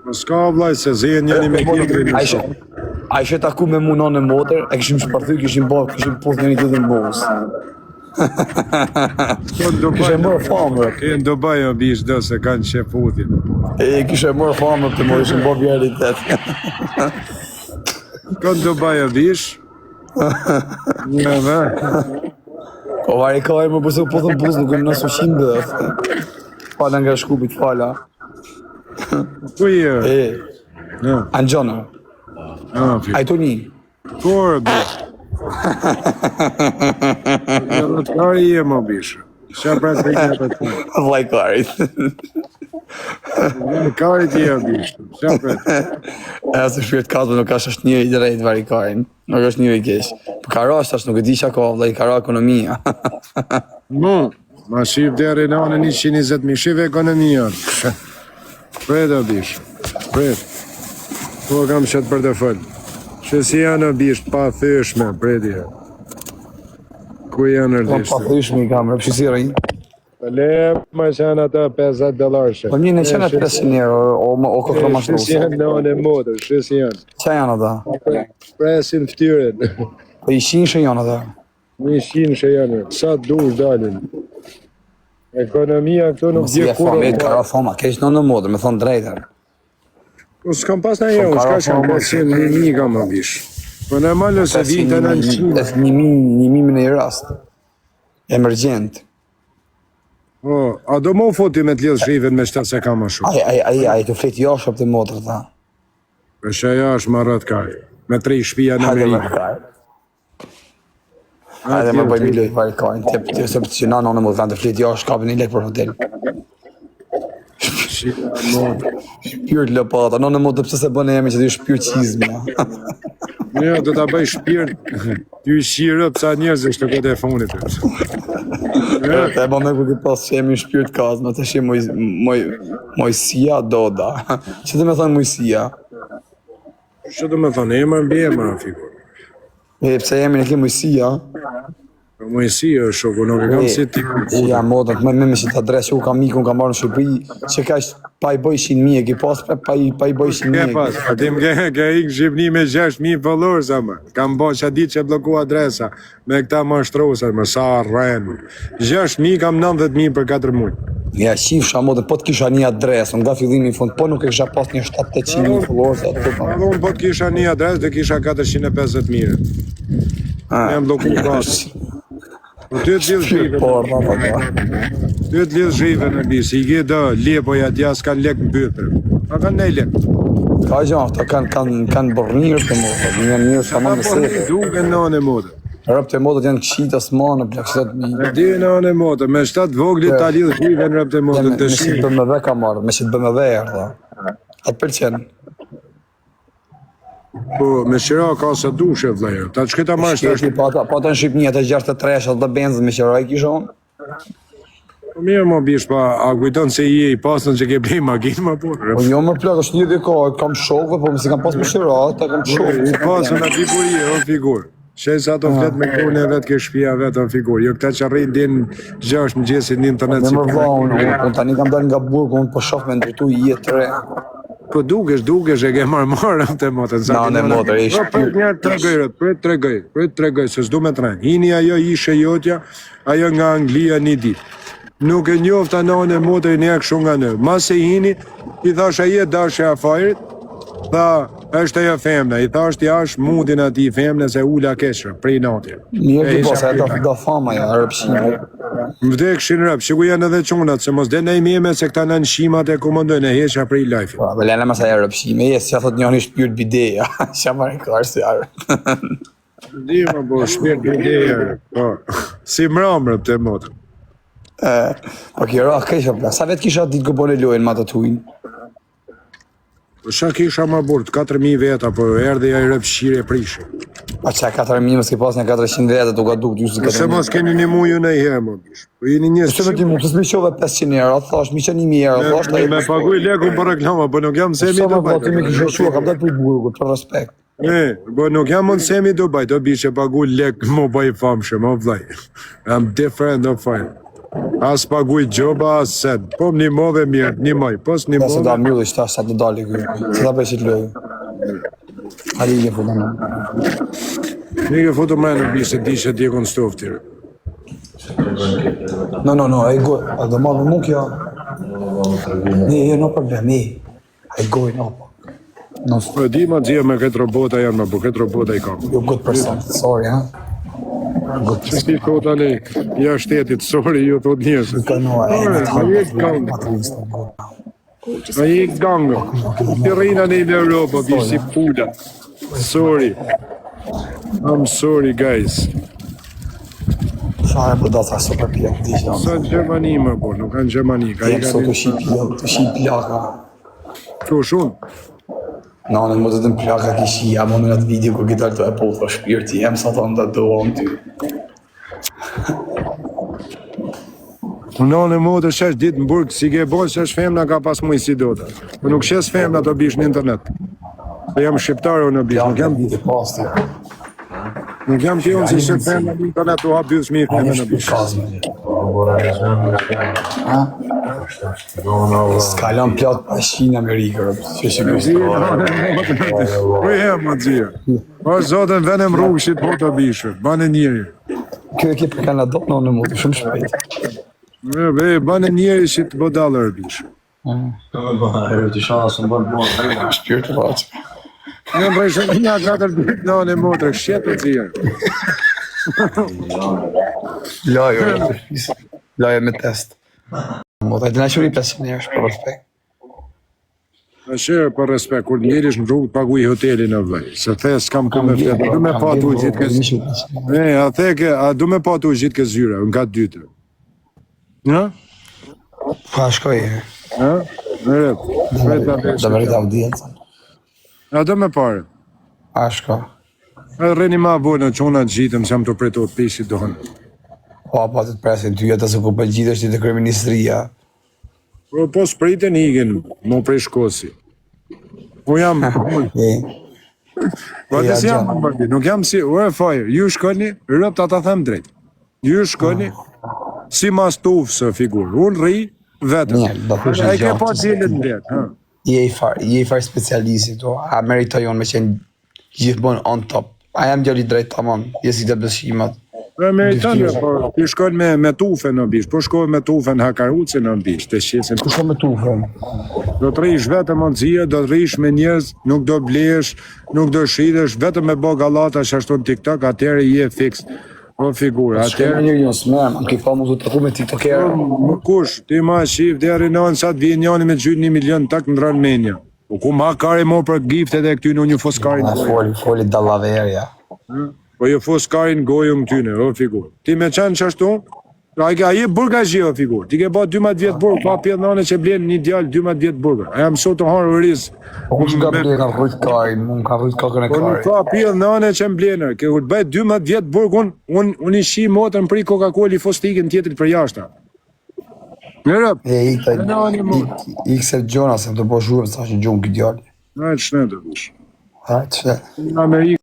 Po s'ka vllai se zihen njëri me tjetrin. Ai ishe, ai ishe taku me mu në motër, e kishim shpërthy, kishim bo, kishim puth njëri tjetrin në buzë. Shko në Dubai. Kishe marrë famë, bre. Ke në Dubai o bish do se kanë qef puthjen. E kishe marrë famë të më ishin bo realitet. Shko në Dubai o bish. Një dhe. Po vari ka e më përse u puthën buzë, nuk e më nësë ushqim dhe. Fala nga Shkupit, fala. Ku je? E, Në, Angjona, në, fi. ai Toni. Por, bish. Në rrëtari je, mo bish. Qa pra të një për të Vllai karit. Në karit je, bish. Qa pra të E asë shpirt kazë, nuk është është njeri i drejtë vari karin. Nuk është njeri i keq. Po ka rast tash nuk e di çka ka vllai, ka ra ekonomia. Mu, ma shif deri në anën 120 mi, shif ekonomia. Pret, o bish. Pret. Po kam qëtë për të fol. Që si janë o bish, pa thyshme, pret je. Ku janë Po rëdisht? pa thyshme i kam, rëpshi si rrin. Po le, ma që janë ata 50 dollarëshe. Po mirë, në qenë 500 euro, o, o, o kokro ma Shi si janë në anën e motër, shi si janë. Qa janë ata? Presin fytyrën. Po i shinshe janë ata. Një shinë që janë, sa dush dalin. Ekonomia këtu nuk Mos i di e kurrë. famë, ka ra fama, keq në në modër, me thonë drejtën. Po s'kam pas në jo, s'ka që kam pas qenë një një kam më bish. Po normal ose vinte në në qinë. Është një mijë, një mijë në një rast. Emergjent. Po, a do më foti me të lidh shifet me shtatë se kam më shumë. Ai ai ai ai të flet jashtë për motër tha. Po që ajo është më rrët kaj. Me tre shtëpia në Hajde më Amerikë. kaj. Hajde më bëj mi lojë vari kajnë, të të se që na në më kanë të flet jashtë kapin një lek për hotel. Shita motër. Shpirt lopata, në në motër pse se bën emrin që ty shpirt çizmja. Jo, do ta bëj shpirt. Ty shirë psa njerëz është këtë e fonit. Të e bën me ku ki pas që emrin shpirt kazma, të shi moj moj Mojsia Doda. Që do me thonë Mojsia? Që do me thonë, emër mbi emër, figur. E pse emrin e ke Mojsia? Po Mojsi është shoku, nuk e kam si ti. E ja motër, më më me që ta adresë, u kam ikun, kam marrë në Shqipëri, që ka pa i bëj 100.000 e ki pas, pa, pa i pa i bëj 100.000. Ke e ki. pas, a tim ke, ke ikë në Shqipëni me 6.000 followers, ama. Kam bo që ditë që blloku adresa, me këta mashtrosa, më sa rren. 6.000 kam 90.000 për 4 muaj. Ja qifsha motër, po të kisha një adresë, nga fillimi në fund, po nuk e kisha pas një 7-800 mijë followers aty po. Edhe unë po të kisha një adresë, do kisha 450.000. Ah. Jam blloku gati. Po ty të lidh zhive, Por, po, po, po. ty të lidh zhive në bis, i ke do, lepo ja dja s'kan lek në bythër. A kanë nej lek. Ka gjë, ata kanë kanë kanë bërnirë të motër, janë mirë sa më Ata me po sete. duken në anë e motër. Rëp të motët janë këshita s'manë, plak që të E di në anë e motër, me shtat voglit ta lidh zhive në rëp të me, motër, të me shi. shit BMW ka marrë, me shit BMW erdha. A të pëlqen? Po, me qira ka sa dushe, vllai. Ta çka ta marrësh tash? Shketi, po ata, po ata në Shqipëni, ata 63 ato benzën me qira i kisha unë. Po mirë mo bish, pa a kujton se je i pasën që ke blej makinë më po? Po jo më plak, është një dhe ka, kam shokë, po mos i kam pas me qira, ata kam shokë. I pasën aty kur je, o figur. Shej sa ato flet me gruan e vet ke shtëpia vet o figur. Jo këta që rrin din 6 mëngjesit në internet Ne si më vlla, unë, unë, unë tani kam dalë nga burgu, unë po shoh me ndërtu jetë të re. Po dukesh, dukesh e ke marrë marrë të motën. sa Na, ti ne nona- motër, ish- Po prit një herë tregoj, re, prit tregoj, prit tregoj se s'du me tren. Hini ajo ishe jotja, ajo nga Anglia një ditë. Nuk e njofta nënën e motër një kështu nga në. Mas e hini, i thash a je dashja e fajrit, tha është ajo femna, i thash ti ash mundin atij femne se ula keqë, prej natje. Mirë E ti isha po, se ata prej- do fama ja, rëpshinë. Më vdekshin rëp, që ku janë edhe çunat, se mos dhe në mjeme se këta nën shimat e komandojnë e heqa prej live. Po, dhe lena mos ajo rëpshime, je, si thot njëri shpirt bideja, çfarë marrë karë si arë. Di më po shpirt bideja. Po. Si mram rëp të motër. E, po kjo ra keq o plak. Sa vet kisha ditë ku bënë lojën me ato tuin? Po sa kisha më burr, 4000 veta, po erdhi ai rëp shqire e prishi. Pa çka 4000 mos ke pas një 400 veta, tu ka duk dy si Po se 4000. mos keni një muj në herë më bish. Po jeni njerëz. Pse ti mund të s'mi qove 500 euro, thash, mi që 1000 euro, thash, Me, me paguj lekun për reklama, po nuk jam semi Sa më Dubai. po ti më kishe shua, kam dalë prej burgut, për respekt. E, po nuk jam mund semi Dubai, do bish e pagu lek më bëj famshëm, o vllai. I'm different, no fine. As paguj gjoba, as sen. Po më nimove mirë, nimoj. Po Se do s'nimove, mbylli tash sa të dali ky. Se ta bëj të lojë. Hadi i futem. Një ke futu më në bishë, di që djekon stoftir. No, no, no, e go, a do marrë mu kjo. Ne, jo, no problem, e. I going up. No, Po e di ma xhia me këtë robota janë, ma po këtë robota i kam. you good person. Sorry, ha. Good Që person. si thot tani, ja shtetit, sorry, ju thot njerëzit. Ka no, e Ore, në ma je gang, ma je gang. Ti rrina në në Europë, bi si pula. Sorry. I'm sorry guys. Sa e po do ta super pjell, di që. Sa në Gjermani më po, nuk kanë Gjermani, ka i Jam sot kanë të shi pjell, të shi plaka. Ku shumë. Na, në më të të plaka kishi, ja, më në atë video ku ki dalë të e po, tha shpirti jem, sa thonë të duam ty. Në në motë shesh ditë në burg, si ke bo, shesh femna ka pas muj si do të. Po nuk shes femna të bish në internet. Se jam shqiptar unë bish, nuk jam Viti pas ti. nuk jam ti unë si shes femna në internet u hap byth mi Ani femna në shpirt bish. kazme. Ha? S'ka lan plot pa shi në Amerikë, rob. Që që Zi, Po jam më xhir. Po zotën venem rrugë shit po të bishë. Bane njeri. Kjo e ke për Kanada, në në mutë, shumë shpejt. E be, bane njeri shit bodallër bishë. Shpirt e paqë. Në bëjshë një katër ditë në në motrë, shet të xhir. Lajo, lajo me test. Mo, të na quri 500 herë, për respekt. Ashtë për respekt, kur ngelish në rrugë paguaj hotelin e vllai. Se the s'kam ku me flet, du me pa tu gjithë kë. E, a the ke, a du me pa tu gjithë kë zyra, në ka dytë. Në? Pa shkoj, e. Ë? Në rep. Pret ta vesh. Do vërtet audiencën. A do me parë? A shko. A rreni ma vonë në çuna gjitëm se jam të pretu pishit donë. Po, po, të të presin ty, ata se ku po gjithësh ti të kryeministria. Po po s'priten ikin, mo prej shkosi. Po jam, E, po Ja, atë si jam, gjë. më bërdi, nuk jam si, ue fajr, ju shkoni, rëp ta ta them drejt. Ju shkoni, si mas tufë së figurë, unë rri, vetëm. Mirë, do thush Ai ke gjatë. pa cilën det, ha. je i far, je i far specialisti, to. A meritoj unë me qenë gjithmonë on top. A jam djali drejt tamam, je si të beshimat. Po meriton, jo, po ti shkon me me tufe në bish, po shkon me tufe në Hakarucë në bish, të shesin. Ku shko me tufën? Do të rrish vetëm në xhia, do të rrish me njerëz, nuk do blesh, nuk do shitesh, vetëm me bë gallata që ashtu në TikTok, atëherë je fiks. O figurë, Shkoj me atëherë njëri unë s'merrem, am ke pa mu të taku me tiktokera. Më kush, ti ma shif deri në anë sa të vjen njëri me gjyt 1 milion tak ndron menja. Po ku ma kari mo për giftet e këtyne unë ju fos karin A gojën. foli, foli dallaverja. Po ju fos karin gojën këtyne, o figurë. Ti me qenë që ashtu, a, a je burgaxhi o figurë. Ti ke ba 12 vjet burg, pa pjedh nane që blen një djalë 12 vjet burg. A jam sot të harë oriz. Po kush nga ble ka rrujt karin, mund ka rrujt kokën e Po nuk karit. ka pjedh nane që më blenër. Ke kur të bëj 12 vjet burg, unë un, un i shi motën pri Coca-Cola i fos tikin tjetrit për jashta. Mirë, E ik ta Nani, mo. ik ik se gjona se të po zhurmë sa që gjumë këtë djalë. na të shëndet. Ha, ç'e. Në Amerikë.